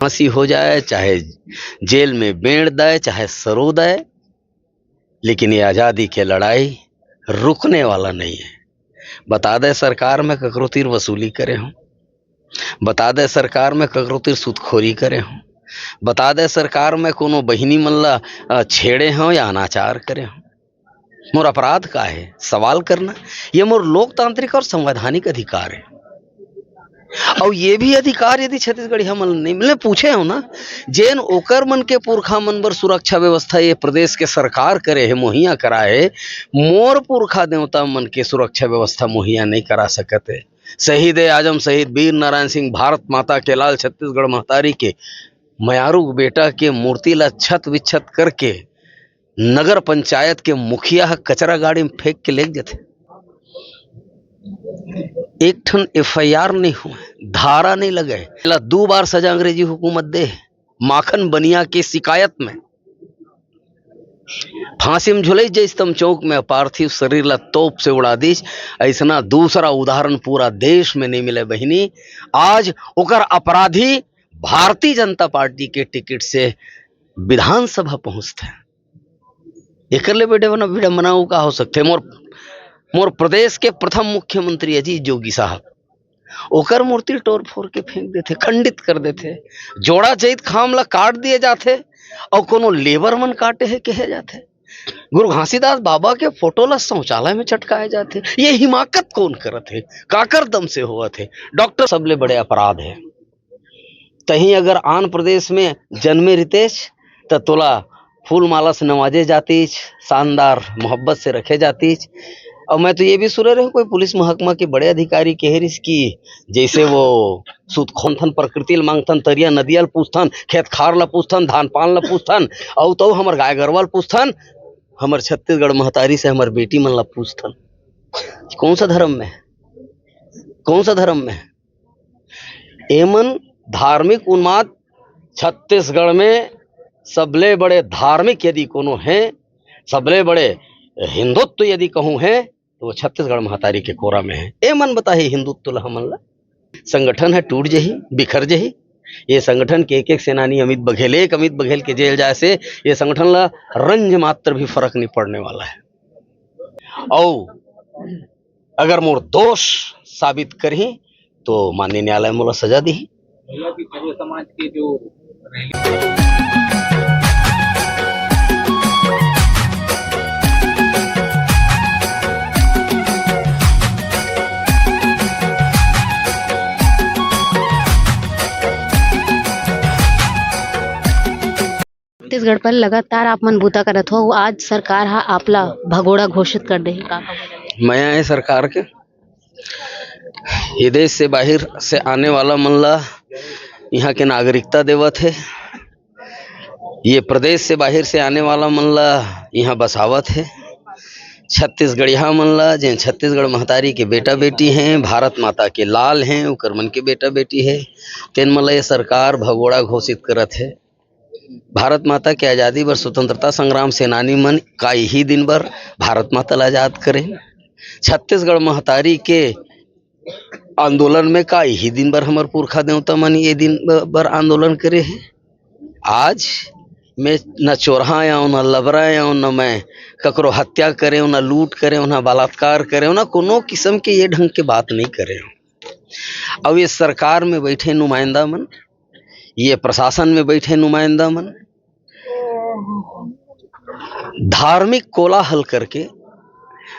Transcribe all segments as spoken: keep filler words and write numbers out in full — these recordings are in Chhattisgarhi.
फांसी हो जाए, चाहे जेल में बेंड़ दय, चाहे सरो दय, लेकिन ये आजादी के लड़ाई रुकने वाला नहीं है। बता दे सरकार, मैं ककरो तीर वसूली करे हूँ, बता दे सरकार, मैं ककरो तीर सुदखोरी करे हूँ, बता दे सरकार, मैं कोनो बहिनी मन ला, अ, छेड़े हूँ या अनाचार करे हूँ। मोर अपराध का है? सवाल करना, ये मोर लोकतांत्रिक और संवैधानिक अधिकार है। और ये भी अधिकार यदि छत्तीसगढ़िया मन नहीं मिले, पूछे हो ना, जेन ओकर मन के पुरखा मन बर सुरक्षा व्यवस्था ये प्रदेश के सरकार करे है, मुहैया कराए, मोर पुरखा देवता मन के सुरक्षा व्यवस्था मुहैया नहीं करा सकत है। शहीद ए आजम, शहीद वीर नारायण सिंह, भारत माता के लाल, छत्तीसगढ़ महतारी के मयारू बेटा के मूर्ति ला छत विच्छत करके नगर पंचायत के मुखिया ह कचरा गाड़ी में फेंक के लेग जथे। एक ठन एफ आई आर नहीं हुए, धारा नहीं लगे, ला दू बार सजा अंग्रेजी हुकूमत दे, माखन बनिया के शिकायत में। फांसी में झुलई जइस तम चौक में, पार्थिव शरीर ला तोप से उड़ा दीस। ऐसना दूसरा उदाहरण पूरा देश में नहीं मिले बहिनी। आज ओकर अपराधी भारतीय जनता पार्टी के टिकट से विधानसभा पहुंचथे। एकर ले बड़े बना विडंबना अउ का हो सकथे? मोर, मोर प्रदेश के प्रथम मुख्यमंत्री अजीत जोगी साहब, ओकर मूर्ति ल टोर फोर के फेंक देथे, खंडित कर देथे, जोड़ा जइत खाम ला काट दिए जाथे, अउ कोनो लेबर मन काटे हे कहे जाथे। गुरु घासीदास बाबा के फोटो ला शौचालय में चटकाए जाथे। ये हिमाकत कौन करत हे? काकर दम से होवत हे? डॉक्टर, सबले बड़े अपराध है। तहीं अगर आन प्रदेश में जन्मे रितेश, त तोला फूल माला से नवाजे जातीच, शानदार मोहब्बत से रखे जातीच। और मैं तो ये भी सुने रहे हूँ, कोई पुलिस महकमा के बड़े अधिकारी कहे रिस कि जैसे वो सूत खोनथन, प्रकृति ल मांगथन, तरिया नदिया ल पूछथन, खेत खार ल पूछथन, धान पान ल पूछथन, अउ तो हमर गाय गरवा ल पूछथन, हमर छत्तीसगढ़ महतारी से हमर बेटी मन ल पूछथन। कौन सा धर्म में है? कौन सा धर्म में है? एमन धार्मिक उन्माद, छत्तीसगढ़ में सबले बड़े धार्मिक यदि कोनो है, सबले बड़े हिंदुत्व यदि कहूँ है, तो वो छत्तीसगढ़ महतारी के कोरा में है। एमन बताही हिंदुत्व ला हमन ला। संगठन है टूट जही, बिखर जही। ये संगठन के एक एक सेनानी अमित बघेल, एक अमित बघेल के जेल जाए से ये संगठन ला रंज मात्र भी फर्क नहीं पड़ने वाला है। और अगर मोर दोष साबित करही, तो माननीय न्यायालय मोला सजा दिही। भैया की सर्व समाज के जो रैली छत्तीसगढ़ पर लगातार आप मन बूता करत हो, आज सरकार हा आपला भगोड़ा घोषित कर देही, का, का बोले? मया है सरकार के, ये देश से बाहिर से आने वाला मन ला यहाँ के नागरिकता देवत हे, ये प्रदेश से बाहिर से आने वाला मन ला यहाँ बसावत हे। छत्तीसगढ़िया मन ला, जेन छत्तीसगढ़ महतारी के बेटा बेटी हैं, भारत माता के लाल हैं, उकर मन के बेटा बेटी है, तेन मन ला ये सरकार भगोड़ा घोषित करत हे। भारत माता के आजादी बर स्वतंत्रता संग्राम सेनानी मन का इही दिन बर भारत माता ला आजाद करे? छत्तीसगढ़ महतारी के आंदोलन में का इही दिन बर हमर पुरखा देवता मन ये दिन ब-, बर आंदोलन करे हे? आज मैं न चोरहा आऊं, न लबरा आऊं, न मैं ककरो हत्या करे हूं, न लूट करे हूं, न बलात्कार करे हूं, न कोनो किस्म के ये ढंग के बात नहीं करे हूं। अब ये सरकार में बैठे नुमाइंदा मन, ये प्रशासन में बैठे नुमाइंदा मन धार्मिक कोलाहल करके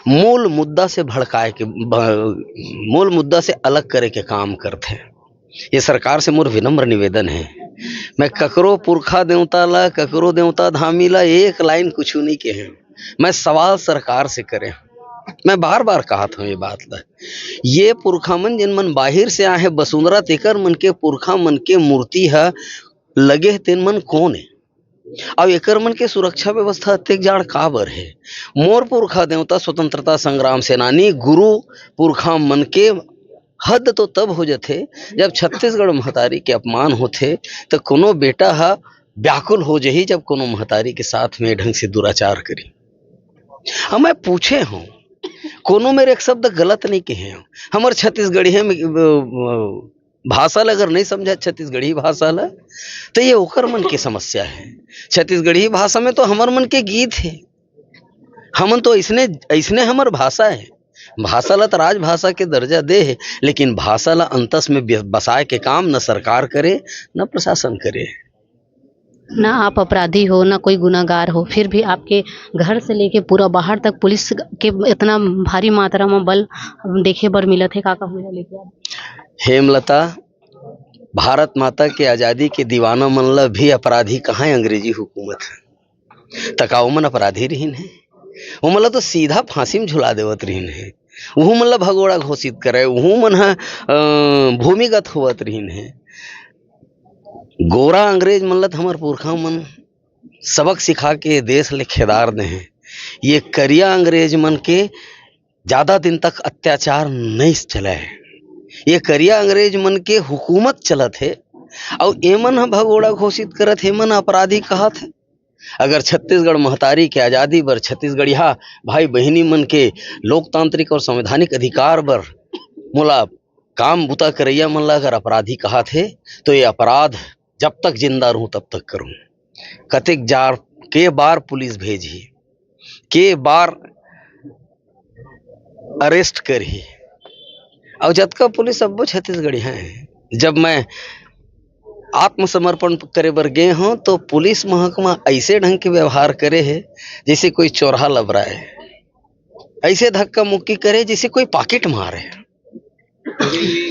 मूल मुद्दा से भड़काए के, ब-, मूल मुद्दा से अलग करे के काम करथे। ये सरकार से मोर विनम्र निवेदन है, मैं ककरो पुरखा देवता ला, ककरो देवता धामी ला एक लाइन कुछ नहीं कहे। मैं सवाल सरकार से करे, मैं बार बार कहत हूँ ये बात ला। ये पुरखा मन, जिन मन बाहिर से आए हैं बसुंधरा, तेकर मन के पुरखा मन के मूर्ति ह लगे हे, तेन मन कौन है? अब एकर मन के सुरक्षा व्यवस्था अतेक जाड़ काबर है? मोर पुरखा देवता, स्वतंत्रता संग्राम सेनानी, गुरु पुरखा मन के हद तो तब हो जथे, जब छत्तीसगढ़ महतारी के अपमान होथे, त कोनो बेटा ह व्याकुल हो जही, जब कोनो महतारी के साथ में ए ढंग से दुराचार करी। अब मैं पूछे हूँ, कोनो मेर एक शब्द गलत नहीं कहे हूँ। हमर छत्तीसगढ़िया में, अ, अ, भाषा ला अगर नहीं समझा, छत्तीसगढ़ी भाषा ला, तो ये ओकर मन के समस्या है। छत्तीसगढ़ी भाषा में तो हमर मन के गीत है, हमन तो ऐसने, ऐसने हमर भाषा है। भाषा ला तो राजभाषा के दर्जा दे है, लेकिन भाषा ला अंतस में बि-, बसाए के काम न सरकार करे, न प्रशासन करे। ना आप अपराधी हो, ना कोई गुनागार हो, फिर भी आपके घर से लेके पूरा बाहर तक पुलिस के इतना भारी मात्रा में बल देखे बर मिलत है। का कहूँगा लेके आप? हेमलता, भारत माता के आजादी के दीवाना मन ला भी अपराधी कहाँ है अंग्रेजी हुकूमत है? त का ओमन अपराधी रहिन है? ओमन ला तो सीधा फांसी में झुला देवत रहिन है। उहू मन ला भगोड़ा घोषित करे, उहू मन ह, अ, भूमिगत होवत रहिन है। गोरा अंग्रेज मन ला त हमर पुरखा मन सबक सिखा के देश ले खेदार दे हैं। ये करिया अंग्रेज मन के ज्यादा दिन तक अत्याचार नहीं चले है। ये करिया अंग्रेज मन के हुकूमत चलत है, अउ एमन ह भगोड़ा घोषित करत हे, एमन अपराधी कहत है। अगर छत्तीसगढ़ महतारी के आजादी बर, छत्तीसगढ़िया भाई बहिनी मन के लोकतांत्रिक और संवैधानिक अधिकार बर मोला काम बुता करैया मन ला अगर अपराधी कहत हे, तो ये अपराध जब तक जिंदा रहूं तब तक करूं। कतेक जार के बार पुलिस भेजही, के बार अरेस्ट करही, अउ जतका पुलिस अब्बो छत्तीसगढ़िया है। जब मैं आत्मसमर्पण करे बर गे हूं, तो पुलिस महकमा ऐसे ढंग के व्यवहार करे है, जैसे कोई चोरहा लबराए, ऐसे धक्का मुक्की करे, जैसे कोई पाकिट मारे।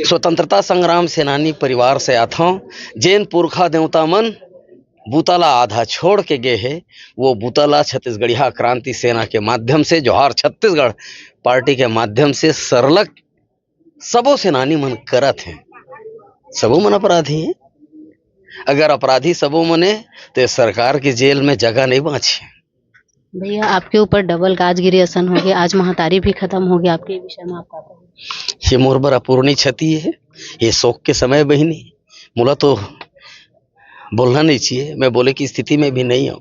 स्वतंत्रता संग्राम सेनानी परिवार से आथव, जेन पुरखा देवता मन बुता ला आधा छोड़ के गे हे, वो बुता ला छत्तीसगढ़िया क्रांति सेना के माध्यम से, जोहार छत्तीसगढ़ पार्टी के माध्यम से सरलग सबो सेनानी मन करत हैं। सबो मन अपराधी हैं। अगर अपराधी सबो मन हे, तो ये सरकार के जेल में जगह नहीं बांची। भैया, आपके ऊपर डबल गाजगिरी असन हो गया, आज महतारी भी खत्म हो गया, आपके विषय में आप का कहोगे? ये मोर बर अपूर्णीय क्षति है, ये शोक के समय बहिनी, मोला तो बोलना नहीं चाहिए, मैं बोले की स्थिति में भी नहीं हूँ,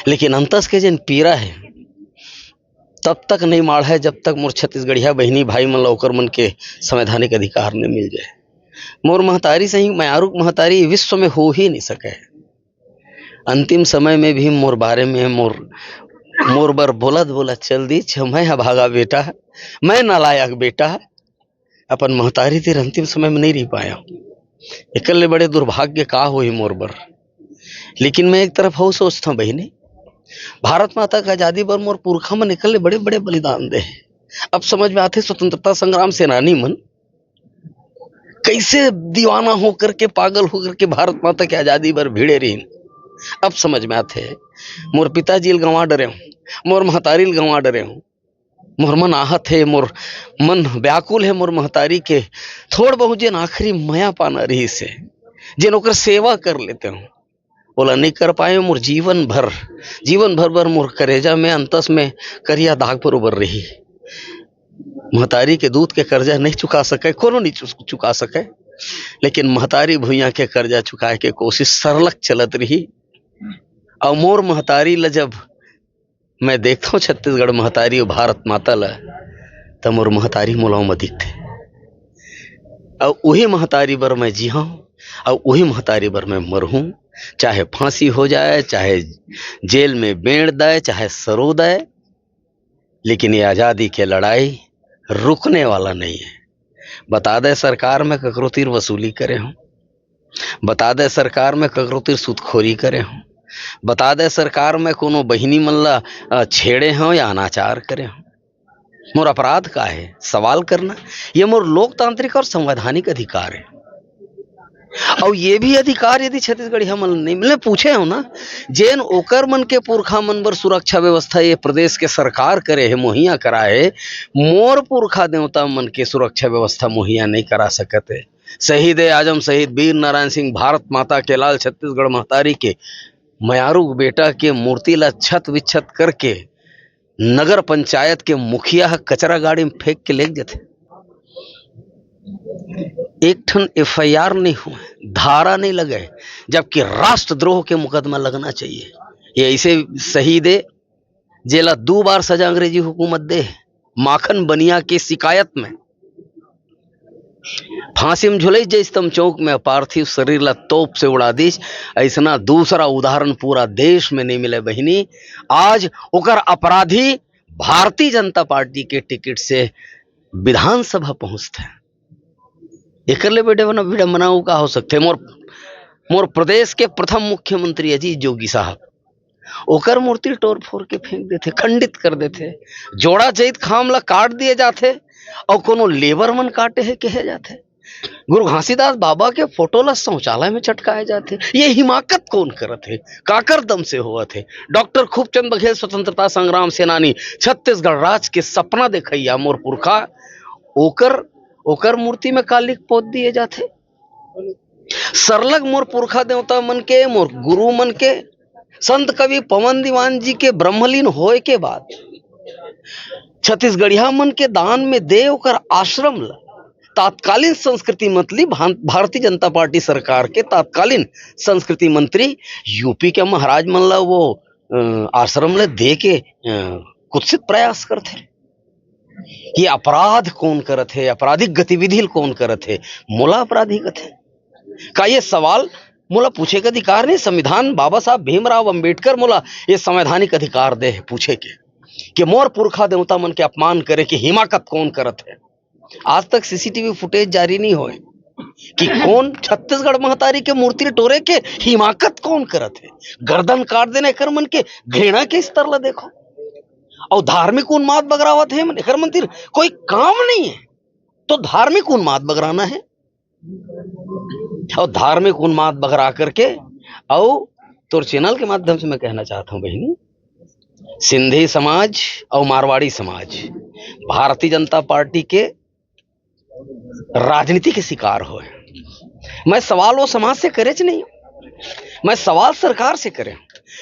लेकिन अंतस के जेन पीरा है, तब तक नहीं माढ़ है, जब तक मोर छत्तीसगढ़िया बहिनी भाई मन ला ओकर मन के संवैधानिक अधिकार नहीं मिल जाए। मोर महतारी सही मयारू महतारी विश्व में हो ही नहीं सके। अंतिम समय में भी मोर बारे में मोर, मोर बर बोलत बोलत चल दी, "छ मैं अभागा बेटा, मैं नालायक बेटा, अपन महतारी तीर अंतिम समय में नहीं रह पाया।" एकर ले बड़े दुर्भाग्य का होही मोर बर। लेकिन मैं एक तरफ हव सोचथव बहिनी, भारत माता के आजादी बर मोर पुरखा मन एकर ले बड़े बड़े बलिदान दे हे। अब समझ में आथे स्वतंत्रता संग्राम सेनानी मन कैसे दीवाना होकर के, पागल होकर के भारत माता के आजादी बर भिड़े रहिन। अब समझ में आथे, मोर पिताजी ल गंवा डरे हूँ, मोर महतारी ल गंवा डरे हूँ, मोर मन आहत हे, मोर मन व्याकुल हे मोर महतारी के थोड़ बहुत जेन आखिरी मया पाना रहिस हे, जेन ओकर सेवा कर लेते हूँ, ओला नहीं कर पाए। मोर जीवन भर, जीवन भर बर मोर करेजा में, अंतस में करिया दाग बरोबर रही। महतारी के दूध के कर्जा नहीं चुका सके, कोनो नहीं चु-, चुका सके, लेकिन महतारी भुइयां के कर्जा चुकाए के कोशिश सरलग चलत रही। अउ मोर महतारी ल जब मैं देखथव छत्तीसगढ़ महतारी अउ भारत माता ल, त मोर महतारी मोला ओमा दिखथे। अउ उही महतारी बर मैं जीहव, अउ उही महतारी बर मैं मरहूं, चाहे फांसी हो जाए, चाहे जेल में बेंड़ दे, चाहे सरो दे, लेकिन ये आजादी के लड़ाई रुकने वाला नहीं है। बता दे सरकार, मैं ककरो तीर वसूली करे हूँ, बता दे सरकार, मैं ककरो तीर सुदखोरी करे हूँ, बता दे सरकार, मैं कोनो बहिनी मन ला, अ, छेड़े हूँ या अनाचार करे हूँ। मोर अपराध का है? सवाल करना, ये मोर लोकतांत्रिक और संवैधानिक अधिकार है। अउ ये भी अधिकार यदि छत्तीसगढ़िया मन नहीं मिले, पूछे हो ना, जेन ओकर मन के पुरखा मन बर सुरक्षा व्यवस्था ये प्रदेश के सरकार करे हे, मुहैया कराए हे, मोर पुरखा देवता मन के सुरक्षा व्यवस्था मुहैया नहीं करा सकत हे। शहीद ए आजम, शहीद वीर नारायण सिंह, भारत माता के लाल, छत्तीसगढ़ महतारी के मयारू बेटा के मूर्ति ला छत विच्छत करके नगर पंचायत के मुखिया ह कचरा गाड़ी में फेंक के लेग जथे। एक ठन एफ आई आर नहीं हुए, धारा नहीं लगे, जबकि राष्ट्रद्रोह के मुकदमा लगना चाहिए। ये ऐसे शहीद ए, जेला दो बार सजा अंग्रेजी हुकूमत दे, माखन बनिया के शिकायत में फांसी में झुलई जैस तम चौक में पार्थिव शरीर ला तोप से उड़ा दीस। ऐसना दूसरा उदाहरण पूरा देश में नहीं मिले बहिनी। आज ओकर अपराधी भारतीय जनता पार्टी के टिकट से विधानसभा पहुंचथे। एकर ले बड़े बना विडम्बना का हो सकथे? मोर मोर प्रदेश के प्रथम मुख्यमंत्री अजीत जोगी साहब, ओकर मूर्ति ल टोर फोर के फेंक देथे, खंडित कर देथे। जोड़ा चैत खाम ला काट दिए जाथे, अउ कोनो लेबर मन काटे हे कहे जाथे। गुरु घासीदास बाबा के फोटो ला शौचालय में चटकाए जाथे। ये हिमाकत कौन करत हे? काकर दम से होवत हे? डॉक्टर खूबचंद बघेल, स्वतंत्रता संग्राम सेनानी, छत्तीसगढ़ राज के सपना देखइया मोर पुरखा, ओकर ओकर मूर्ति में का लिख पोत दिए जाथे? सरलग मोर पुरखा देवता मन के, मोर गुरु मन के, संत कवि पवन दीवान जी के ब्रह्मलीन होए के बाद छत्तीसगढ़िया मन के दान में दे ओकर आश्रम ल तात्कालीन संस्कृति मंत्री, भान-, भारतीय जनता पार्टी सरकार के तात्कालीन संस्कृति मंत्री यूपी के महाराज मन ला वो, अ, आश्रम ल दे के, अ, कुत्सित प्रयास करथे। ये अपराध कौन करत हे? आपराधिक गतिविधि ल कौन करत हे? मोला अपराधी कथे? का ये सवाल मोला पूछे के अधिकार नहीं? संविधान, बाबा साहब भीमराव अंबेडकर मोला ये संवैधानिक अधिकार दे हे पूछे के, कि मोर पुरखा देवता मन के अपमान करे के हिमाकत कौन करत हे? आज तक सीसीटीवी फुटेज जारी नहीं होए कि कौन छत्तीसगढ़ महतारी के मूर्ति ल टोरे के हिमाकत कौन करत हे। गर्दन काट देना एकर मन के घृणा के स्तर ला देखो। अउ धार्मिक उन्माद बगरावत हे मन, एकर मन तीर कोई काम नहीं है, तो धार्मिक उन्माद बगराना है। अउ धार्मिक उन्माद बगरा करके, अउ तोर चैनल के माध्यम से मैं कहना चाहता हूँ बहिनी, सिंधी समाज अउ मारवाड़ी समाज भारतीय जनता पार्टी के राजनीति के शिकार होए। मैं सवाल वो समाज से करेच नहीं, मैं सवाल सरकार से करे,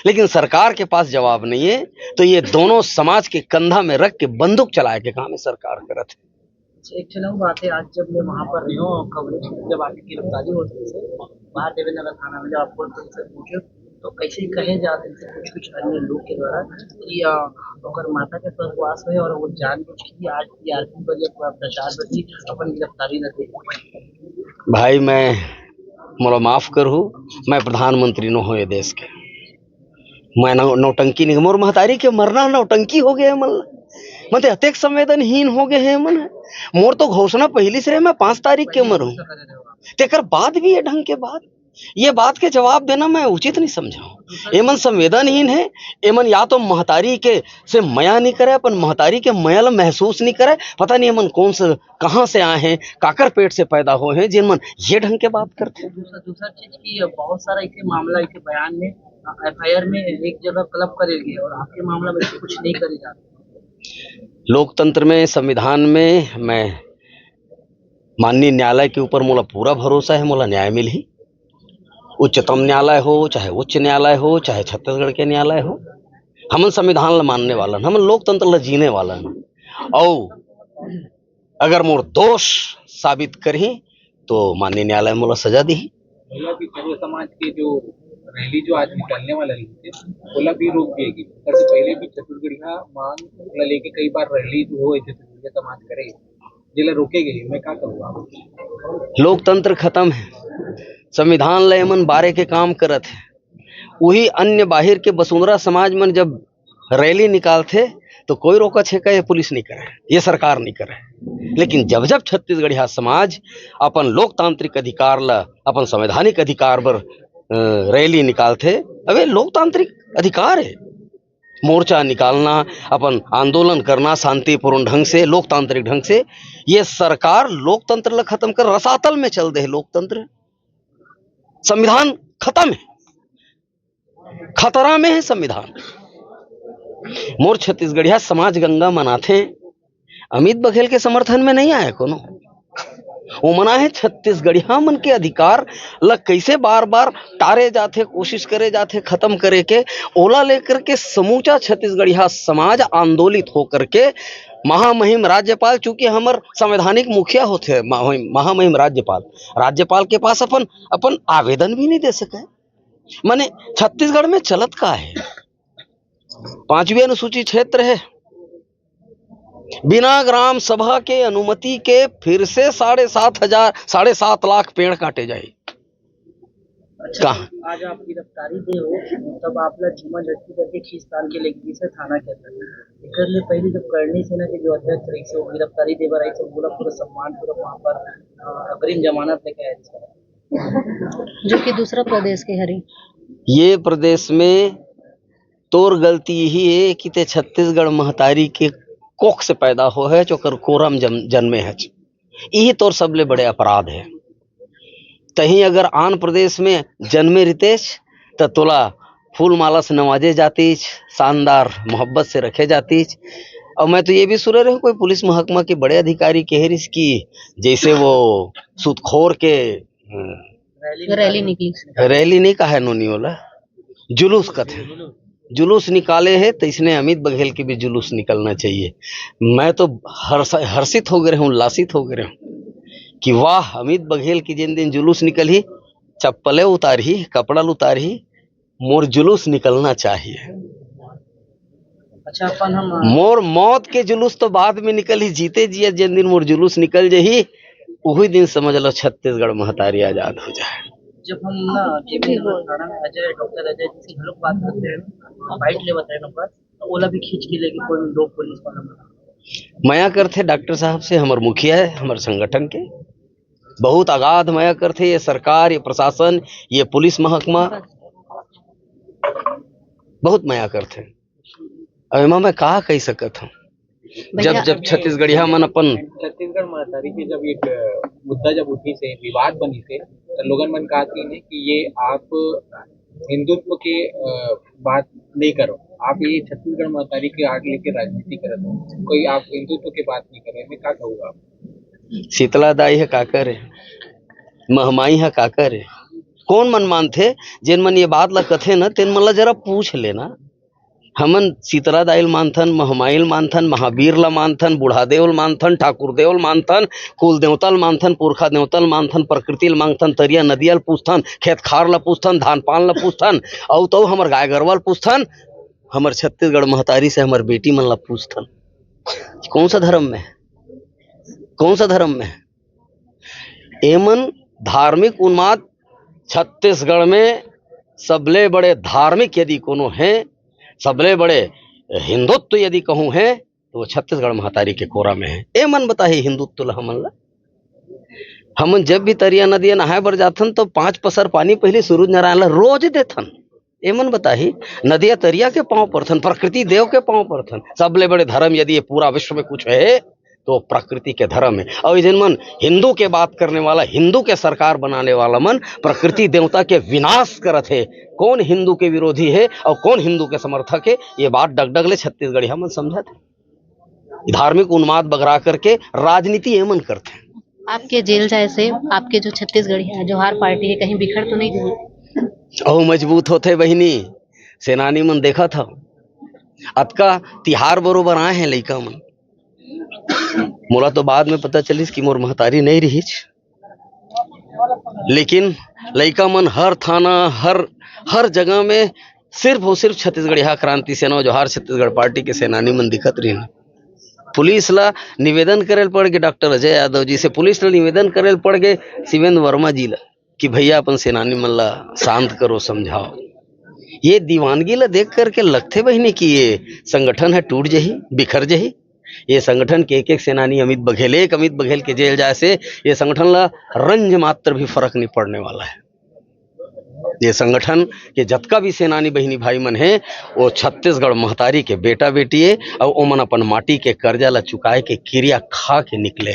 लेकिन सरकार के पास जवाब नहीं है, तो ये दोनों समाज के कंधा में रख के बंदूक चलाए के काम है सरकार करत है। अच्छा, एक ठन अउ बात है, आज जब मैं वहाँ पर रहे हूँ, कवरेज जब आपकी गिरफ्तारी होती है, बाहर देवेंद्र नगर थाना में जब आप पुलिस से पूछे, तो कैसे कहे जाते थे कुछ कुछ अन्य लोग के द्वारा कि, अ, ओकर माता के स्वर्गवास हुए और वो जानबूझ के आज टीआरपी पर या प्रचार पर भी अपन गिरफ्तारी न दे। भाई, मैं, मोला माफ करहू, मैं प्रधानमंत्री नो हो ये देश के। मैं नौ-, नौटंकी नहीं, मोर महतारी के मरना नौटंकी हो गए मन ला। मन ते अतेक संवेदनहीन हो गए हैं मन। मोर तो घोषणा पहली से रहे, मैं पाँच तारीख के मरूं। तेकर बाद भी ये ढंग के बात, ये बात के जवाब देना मैं उचित नहीं समझा हूँ। एमन संवेदनहीन है, एमन या तो महतारी के से मया नहीं करे, अपन महतारी के मया ला महसूस नहीं करे। पता नहीं एमन कौन से, कहाँ से आए हैं, काकर पेट से पैदा हुए हैं, जिन मन ये ढंग के बात करते हैं। दूसरा, दूसरा चीज की बहुत सारा इसे मामला इसे बयान में, एफआईआर में एक जगह क्लब करे गए और आपके मामला में ऐसे कुछ नहीं करे जाते। लोकतंत्र में, संविधान में मैं माननीय न्यायालय के ऊपर मोला पूरा भरोसा है, मोला न्याय मिलही। उच्चतम न्यायालय हो, चाहे उच्च न्यायालय हो, चाहे छत्तीसगढ़ के न्यायालय हो, हमन संविधान ला मानने वाला हन, हमन लोकतंत्र ला जीने वाला हन। अउ अगर मोर दोष साबित करही, तो माननीय न्यायालय मोला सजा दिही। ओला भी सर्व समाज के जो रैली जो आज निकालने वाला रहिथे, ओला भी रोक दिए गे। ओकर से पहले भी छत्तीसगढ़िया मांग ला लेके कई बार रैली जो हो, छत्तीसगढ़िया समाज करे, जेला रोके गए, मैं का करूँगा? लोकतंत्र खत्म है, संविधान ला एमन बारे के काम करत है। वही अन्य बाहिर के बसुंधरा समाज मन जब रैली निकालथे, तो कोई रोका छेका ये पुलिस नहीं करे, ये सरकार नहीं करे। लेकिन जब जब छत्तीसगढ़िया समाज अपन लोकतांत्रिक अधिकार ला, अपन संवैधानिक अधिकार बर, अ, रैली निकालथे, अबे लोकतांत्रिक अधिकार है मोर्चा निकालना, अपन आंदोलन करना शांतिपूर्ण ढंग से, लोकतांत्रिक ढंग से। ये सरकार लोकतंत्र ला खत्म कर रसातल में चल दे है लोकतंत्र। संविधान खत्म है, खतरा में है संविधान। मोर छत्तीसगढ़िया समाज गंगा मनाथे, अमित बघेल के समर्थन में नहीं आए कोनो। वो मना है छत्तीसगढ़िया मन के अधिकार ला कैसे बार-बार टारे जाथे, कोशिश करे जाथे खत्म करे के। ओला लेकर के समूचा छत्तीसगढ़िया समाज आंदोलित होकर के महामहिम राज्यपाल, चूंकि हमर संवैधानिक मुखिया होथे महा-, महामहिम राज्यपाल, राज्यपाल के पास अपन, अपन आवेदन भी नहीं दे सके। माने छत्तीसगढ़ में चलत का है? पांचवी अनुसूची क्षेत्र है, बिना ग्राम सभा के अनुमति के फिर से साढ़े सात हजार, साढ़े सात लाख पेड़ काटे जाही। अच्छा, कहाँ? आज आप गिरफ्तारी दे हो, तब आप ला चूमा झटकी करके खींच तान के लेके गइस हे थाना के अंदर। एकर ले पहले जब करणी सेना के जो अध्यक्ष रहिस हे, वो गिरफ्तारी दे बर आइस हे, पूरा, पूरा सम्मान पूरा वहाँ पर, अ, अग्रिम जमानत लेके आइस हे। जो कि दूसरा प्रदेश के हरे। ये प्रदेश में तोर गलती यही है कि ते छत्तीसगढ़ महतारी के कोख से पैदा हो है, जो कर कोरम जम-, जन्मे है। यही तोर सबले बड़े अपराध है। तहीं अगर आन प्रदेश में जन्मे रितेश, त तोला फूल माला से नवाजे जातीच, शानदार मोहब्बत से रखे जातीच। और मैं तो ये भी सुने रहे हूँ, कोई पुलिस महकमा के बड़े अधिकारी कह रही कि जैसे वो सूतखोर के, अ, रैली निकली। रैली नहीं कहा है नोनी वाला, जुलूस कथे। जुलूस निकाले है, तो इसने अमित बघेल की भी जुलूस निकलना चाहिए। मैं तो हर्ष-, हर्षित हो गए हूँ, लासित हो गए हूँ कि वाह, अमित बघेल की जिन दिन जुलूस निकलही, चप्पले उतारही, कपड़ा उतारही, मोर जुलूस निकलना चाहिए। अच्छा, अपन हम मोर मौत के जुलूस तो बाद में निकलही, जीते जिया जिन दिन मोर जुलूस निकल जही, उही दिन समझ लो छत्तीसगढ़ महतारी आजाद हो जाए। जब हम ना केवी नगर थाना में अजय, डॉक्टर अजय जी से हम लोग बात करते हैं, बाइट लेवत रहे नंबर, तो ओला भी खींच के लेके कोई लोग पुलिस वाला मया करथे डॉक्टर साहब से, हमर मुखिया है, हमर संगठन के बहुत अगाध मया करथे ये सरकार, ये प्रशासन, ये पुलिस महकमा बहुत मया करथे। अब एमा मैं का कह सकत हूँ? भैया, जब, जब छत्तीसगढ़िया मन अपन छत्तीसगढ़ महतारी के जब एक, अ, मुद्दा जब उठिस हे, विवाद बनिस हे, तो लोगन मन कहत रहिन हे कि ये आप हिंदुत्व के, अ, बात नहीं करो, आप ये छत्तीसगढ़ महतारी के आग लेके राजनीति करत हो, कोई आप हिंदुत्व के बात नहीं करो, एमे का कहूँगा आप? शीतला दाई ह का करे, महमाई ह का करे, कौन मन मानथे? जेन मन ये बात ला कथे न, तेन मन ला जरा पूछ लेना। हमन शीतला दाई ल मानथन, महमाई ल मानथन, महावीर ल मानथन, बूढ़ा देव ल मानथन, ठाकुर देव ल मानथन, कुल देवता ल मानथन, पुरखा देवता ल मानथन, प्रकृति ल मानथन, तरिया नदिया ल पूछथन, खेत खार ल पूछथन, धान पान ल पूछथन, अउ तो हमर गाय गरवा ल पूछथन, हमर छत्तीसगढ़ महतारी से हमर बेटी मन ल पूछथन, कौन सा धर्म में है? कौन सा धर्म में है? एमन धार्मिक उन्माद छत्तीसगढ़ में सबले बड़े धार्मिक यदि कोनो है, सबले बड़े हिंदुत्व यदि कहूँ है, तो वो छत्तीसगढ़ महतारी के कोरा में है। एमन बताही हिंदुत्व ला हमन ला। हमन जब भी तरिया नदिया नहाए बर जाथन, तो पाँच पसर पानी पहले सूरज नारायण ला रोज देथन। एमन बताही, नदिया तरिया के पाँव परथन, प्रकृति देव के पाँव परथन। सबले बड़े धर्म यदि ये पूरा विश्व में कुछ है, तो प्रकृति के धर्म है। और ये जिन मन हिंदू के बात करने वाला, हिंदू के सरकार बनाने वाला मन प्रकृति देवता के विनाश करत है। कौन हिंदू के विरोधी है और कौन हिंदू के समर्थक है, ये बात डगडग ले छत्तीसगढ़िया मन समझत है। धार्मिक उन्माद बगरा करके राजनीति एमन करथे। आपके जेल जाए से आपके जो छत्तीसगढ़िया जोहार पार्टी है, कहीं बिखर तो नहीं गई? अउ मजबूत होथे बहिनी, सेनानी मन देखत हव, अतका तिहार बरोबर आए हैं लइका मन। मोला तो बाद में पता चलिस कि मोर महतारी नहीं रहिस, लेकिन लइका मन हर थाना, हर, हर जगह में सिर्फ और सिर्फ छत्तीसगढ़िया क्रांति सेना और जोहार छत्तीसगढ़ पार्टी के सेनानी मन दिखत रहिन। पुलिस ला निवेदन करे ल पड़ गे डॉक्टर अजय यादव जी से, पुलिस ला निवेदन करे ल पड़ गे शिवेंद्र वर्मा जी ला कि भैया अपन सेनानी मन ला शांत करो, समझाओ। ये दीवानगी ला देख करके लगथे बहिनी कि ये संगठन है टूट जही, बिखर जही। ये संगठन के एक एक सेनानी अमित बघेल, एक अमित बघेल के जेल जाए से ये संगठन ला रंज मात्र भी फर्क नहीं पड़ने वाला है। ये संगठन के जतका भी सेनानी बहिनी भाई मन हे, वो छत्तीसगढ़ महतारी के बेटा बेटी हे, अउ ओमन अपन माटी के कर्जा ला चुकाए के किरिया खा के निकले।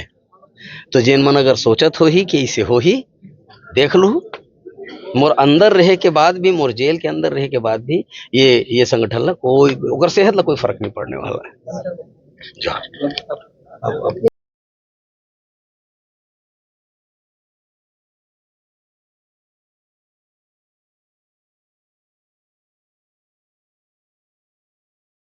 तो जेन मन अगर सोचत होही कि इसे होही, देख लू, मोर अंदर रहे के बाद भी, मोर जेल के अंदर रहे के बाद भी ये, ये संगठन ला कोई, ओकर सेहत ला कोई फर्क नहीं पड़ने वाला है। जोहार।